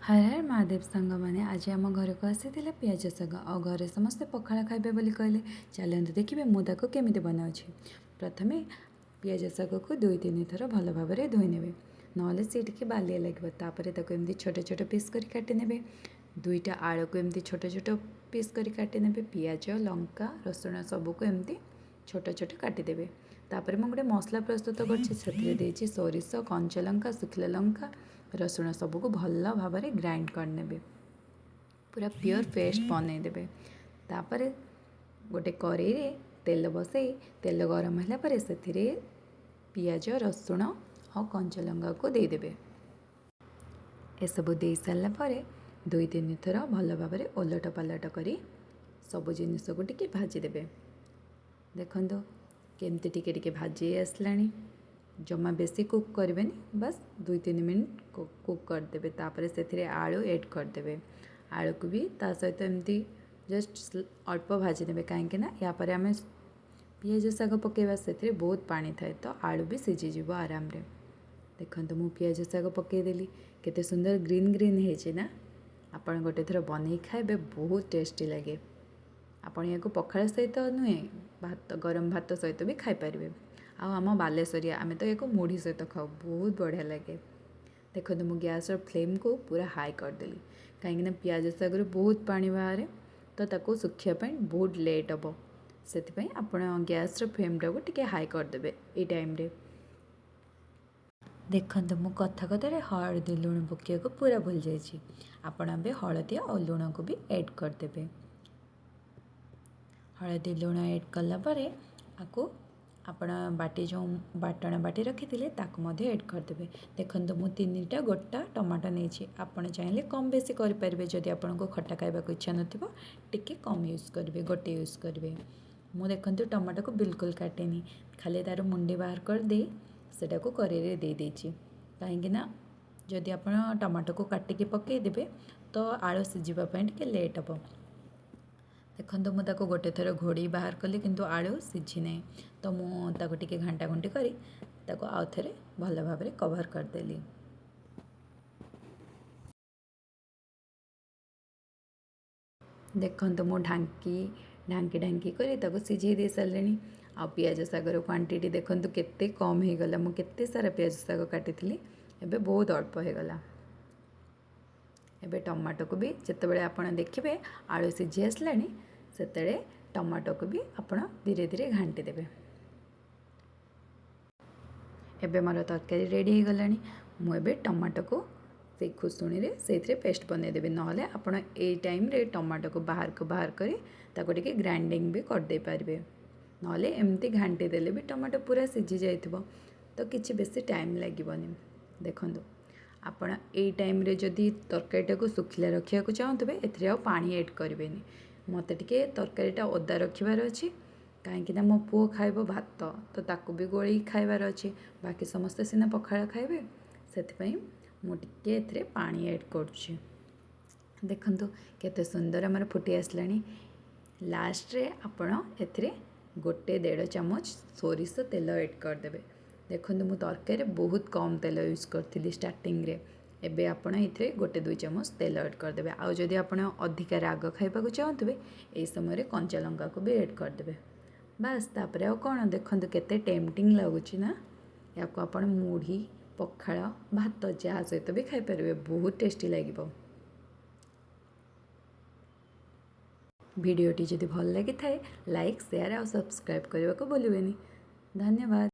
ହର ହର ମହାଦେବ ସାଙ୍ଗମାନେ, ଆଜି ଆମ ଘରକୁ ଆସିଥିଲା ପିଆଜ ଶାଗ ଆଉ ଘରେ ସମସ୍ତେ ପଖାଳ ଖାଇବେ ବୋଲି କହିଲେ। ଚାଲନ୍ତୁ ଦେଖିବେ ମୁଁ ତାକୁ କେମିତି ବନାଉଛି। ପ୍ରଥମେ ପିଆଜ ଶାଗକୁ 2-3 ଥର ଭଲ ଭାବରେ ଧୋଇ ନେବେ, ନହେଲେ ସେ ଟିକେ ବାଲିଆ ଲାଗିବ। ତାପରେ ତାକୁ ଏମିତି ଛୋଟ ଛୋଟ ପିସ୍ କରି କାଟି ନେବେ। 2ଟା ଆଳୁକୁ ଏମିତି ଛୋଟ ଛୋଟ ପିସ୍ କରି କାଟି ନେବେ। ପିଆଜ, ଲଙ୍କା, ରସୁଣ ସବୁକୁ ଏମିତି ଛୋଟ ଛୋଟ କାଟିଦେବେ। ତାପରେ ମୁଁ ଗୋଟେ ମସଲା ପ୍ରସ୍ତୁତ କରିଛି। ସେଥିରେ ଦେଇଛି ସୋରିଷ, କଞ୍ଚା ଲଙ୍କା, ଶୁଖିଲା ଲଙ୍କା, ରସୁଣ ସବୁକୁ ଭଲ ଭାବରେ ଗ୍ରାଇଣ୍ଡ କରିନେବେ, ପୁରା ପିଓର ପେଷ୍ଟ ବନେଇଦେବେ। ତାପରେ ଗୋଟେ କରେଇରେ ତେଲ ବସେଇ ତେଲ ଗରମ ହେଲା ପରେ ସେଥିରେ ପିଆଜ, ରସୁଣ ଆଉ କଞ୍ଚା ଲଙ୍କାକୁ ଦେଇଦେବେ। ଏସବୁ ଦେଇ ସାରିଲା ପରେ 2-3 ଥର ଭଲ ଭାବରେ ଓଲଟ ପାଲଟ କରି ସବୁ ଜିନିଷକୁ ଟିକେ ଭାଜିଦେବେ। ଦେଖନ୍ତୁ କେମିତି ଟିକେ ଟିକେ ଭାଜି ହେଇ ଆସିଲାଣି। ଜମା ବେଶୀ କୁକ୍ କରିବେନି, ବାସ୍ 2-3 ମିନିଟ୍ କୁକ୍ କରିଦେବେ। ତାପରେ ସେଥିରେ ଆଳୁ ଏଡ଼୍ କରିଦେବେ। ଆଳୁକୁ ବି ତା ସହିତ ଏମିତି ଜଷ୍ଟ ଅଳ୍ପ ଭାଜିଦେବେ, କାହିଁକି ନା ୟା ପରେ ଆମେ ପିଆଜ ଶାଗ ପକାଇବା, ସେଥିରେ ବହୁତ ପାଣି ଥାଏ, ତ ଆଳୁ ବି ସିଝିଯିବ ଆରାମରେ। ଦେଖନ୍ତୁ, ମୁଁ ପିଆଜ ଶାଗ ପକାଇଦେଲି। କେତେ ସୁନ୍ଦର ଗ୍ରୀନ୍ ଗ୍ରୀନ୍ ହେଇଛି ନା? ଆପଣ ଗୋଟେ ଥର ବନେଇ ଖାଇବେ, ବହୁତ ଟେଷ୍ଟି ଲାଗେ। ଆପଣ ୟାକୁ ପଖାଳ ସହିତ ନୁହେଁ, ଭାତ, ଗରମ ଭାତ ସହିତ ବି ଖାଇପାରିବେ। ଆଉ ଆମ ବାଲେଶ୍ୱରିଆ ଆମେ ତ ୟାକୁ ମୁଢ଼ି ସହିତ ଖାଉ, ବହୁତ ବଢ଼ିଆ ଲାଗେ। ଦେଖନ୍ତୁ, ମୁଁ ଗ୍ୟାସ୍ର ଫ୍ଲେମ୍କୁ ପୁରା ହାଇ କରିଦେଲି, କାହିଁକିନା ପିଆଜ ଶାଗରୁ ବହୁତ ପାଣି ବାହାରେ, ତ ତାକୁ ଶୁଖିବା ପାଇଁ ବହୁତ ଲେଟ୍ ହେବ। ସେଥିପାଇଁ ଆପଣ ଗ୍ୟାସ୍ର ଫ୍ଲେମ୍ଟାକୁ ଟିକେ ହାଇ କରିଦେବେ ଏଇ ଟାଇମ୍ରେ। ଦେଖନ୍ତୁ, ମୁଁ କଥା କଥାରେ ହଳଦୀ ଲୁଣ ପକାଇବାକୁ ପୁରା ଭୁଲି ଯାଇଛି। ଆପଣ ଏବେ ହଳଦୀ ଆଉ ଲୁଣକୁ ବି ଏଡ଼୍ କରିଦେବେ। ହଳଦୀ ଲୁଣ ଏଡ଼୍ କଲା ପରେ ଆକୁ ଆପଣ ବାଟି ଯେଉଁ ବାଟଣ ବାଟି ରଖିଥିଲେ, ତାକୁ ମଧ୍ୟ ଏଡ଼୍ କରିଦେବେ। ଦେଖନ୍ତୁ, ମୁଁ 3ଟା ଗୋଟା ଟମାଟୋ ନେଇଛି। ଆପଣ ଚାହିଁଲେ କମ୍ ବେଶୀ କରିପାରିବେ। ଯଦି ଆପଣଙ୍କୁ ଖଟା ଖାଇବାକୁ ଇଚ୍ଛା ନଥିବ, ଟିକେ କମ୍ ୟୁଜ୍ କରିବେ, ଗୋଟେ ୟୁଜ୍ କରିବେ। ମୁଁ ଦେଖନ୍ତୁ ଟମାଟୋକୁ ବିଲକୁଲ କାଟିନି, ଖାଲି ତା'ର ମୁଣ୍ଡି ବାହାର କରିଦେଇ ସେଟାକୁ କରେଇରେ ଦେଇଦେଇଛି। କାହିଁକିନା ଯଦି ଆପଣ ଟମାଟୋକୁ କାଟିକି ପକାଇଦେବେ, ତ ଆଳୁ ସିଝିବା ପାଇଁ ଟିକେ ଲେଟ୍ ହେବ। ଦେଖନ୍ତୁ, ମୁଁ ତାକୁ ଗୋଟେ ଥର ଘୋଡ଼େଇ ବାହାର କଲି, କିନ୍ତୁ ଆଳୁ ସିଝି ନାହିଁ, ତ ମୁଁ ତାକୁ ଟିକେ ଘାଣ୍ଟା ଘୁଣ୍ଟି କରି ତାକୁ ଆଉ ଥରେ ଭଲ ଭାବରେ କଭର୍ କରିଦେଲି। ଦେଖନ୍ତୁ, ମୁଁ ଢାଙ୍କି ଢାଙ୍କି ଢାଙ୍କି କରି ତାକୁ ସିଝେଇ ଦେଇ ସାରିଲିଣି। ଆଉ ପିଆଜ ଶାଗର କ୍ୱାଣ୍ଟିଟି ଦେଖନ୍ତୁ କେତେ କମ୍ ହେଇଗଲା। ମୁଁ କେତେ ସାରା ପିଆଜ ଶାଗ କାଟିଥିଲି, ଏବେ ବହୁତ ଅଳ୍ପ ହେଇଗଲା। ଏବେ ଟମାଟୋକୁ ବି ଯେତେବେଳେ ଆପଣ ଦେଖିବେ ଆଳୁ ସିଝି ଆସିଲାଣି, ସେତେବେଳେ ଟମାଟୋକୁ ବି ଆପଣ ଧୀରେ ଧୀରେ ଘାଣ୍ଟି ଦେବେ। ଏବେ ମୋର ତରକାରୀ ରେଡ଼ି ହେଇଗଲାଣି। ମୁଁ ଏବେ ଟମାଟୋକୁ ସେଇ ଖୁସୁଣିରେ ସେଇଥିରେ ପେଷ୍ଟ ବନେଇଦେବି। ନହେଲେ ଆପଣ ଏଇ ଟାଇମ୍ରେ ଟମାଟୋକୁ ବାହାରକୁ ବାହାର କରି ତାକୁ ଟିକେ ଗ୍ରାଇଣ୍ଡିଙ୍ଗ ବି କରିଦେଇପାରିବେ। ନହେଲେ ଏମିତି ଘାଣ୍ଟି ଦେଲେ ବି ଟମାଟୋ ପୁରା ସିଝି ଯାଇଥିବ, ତ କିଛି ବେଶୀ ଟାଇମ୍ ଲାଗିବନି। ଦେଖନ୍ତୁ, ଆପଣ ଏଇ ଟାଇମ୍ରେ ଯଦି ତରକାରୀଟାକୁ ଶୁଖିଲା ରଖିବାକୁ ଚାହୁଁଥିବେ, ଏଥିରେ ଆଉ ପାଣି ଏଡ଼୍ କରିବେନି। ମୋତେ ଟିକେ ତରକାରୀଟା ଓଦା ରଖିବାର ଅଛି, କାହିଁକିନା ମୋ ପୁଅ ଖାଇବ ଭାତ, ତ ତାକୁ ବି ଗୋଳେଇକି ଖାଇବାର ଅଛି। ବାକି ସମସ୍ତେ ସିନା ପଖାଳ ଖାଇବେ। ସେଥିପାଇଁ ମୁଁ ଟିକେ ଏଥିରେ ପାଣି ଏଡ଼୍ କରୁଛି। ଦେଖନ୍ତୁ କେତେ ସୁନ୍ଦର ଆମର ଫୁଟି ଆସିଲାଣି। ଲାଷ୍ଟରେ ଆପଣ ଏଥିରେ ଗୋଟେ ଦେଢ଼ ଚାମଚ ସୋରିଷ ତେଲ ଏଡ଼୍ କରିଦେବେ। ଦେଖନ୍ତୁ, ମୁଁ ତରକାରୀରେ ବହୁତ କମ୍ ତେଲ ୟୁଜ୍ କରିଥିଲି ଷ୍ଟାର୍ଟିଂରେ। ଏବେ ଆପଣ ଏଥିରେ 1-2 ଚାମଚ ତେଲ ଏଡ଼୍ କରିଦେବେ। ଆଉ ଯଦି ଆପଣ ଅଧିକା ରାଗ ଖାଇବାକୁ ଚାହୁଁଥିବେ, ଏଇ ସମୟରେ କଞ୍ଚା ଲଙ୍କାକୁ ବି ଏଡ଼୍ କରିଦେବେ। ବାସ୍, ତାପରେ ଆଉ କ'ଣ? ଦେଖନ୍ତୁ କେତେ ଟେମ୍ପଟିଂ ଲାଗୁଛି ନା? ୟାକୁ ଆପଣ ମୁଢ଼ି, ପଖାଳ, ଭାତ ଯାହା ସହିତ ବି ଖାଇପାରିବେ, ବହୁତ ଟେଷ୍ଟି ଲାଗିବ। ଭିଡ଼ିଓଟି ଯଦି ଭଲ ଲାଗିଥାଏ, ଲାଇକ୍, ସେୟାର ଆଉ ସବସ୍କ୍ରାଇବ୍ କରିବାକୁ ଭୁଲିବେନି। ଧନ୍ୟବାଦ।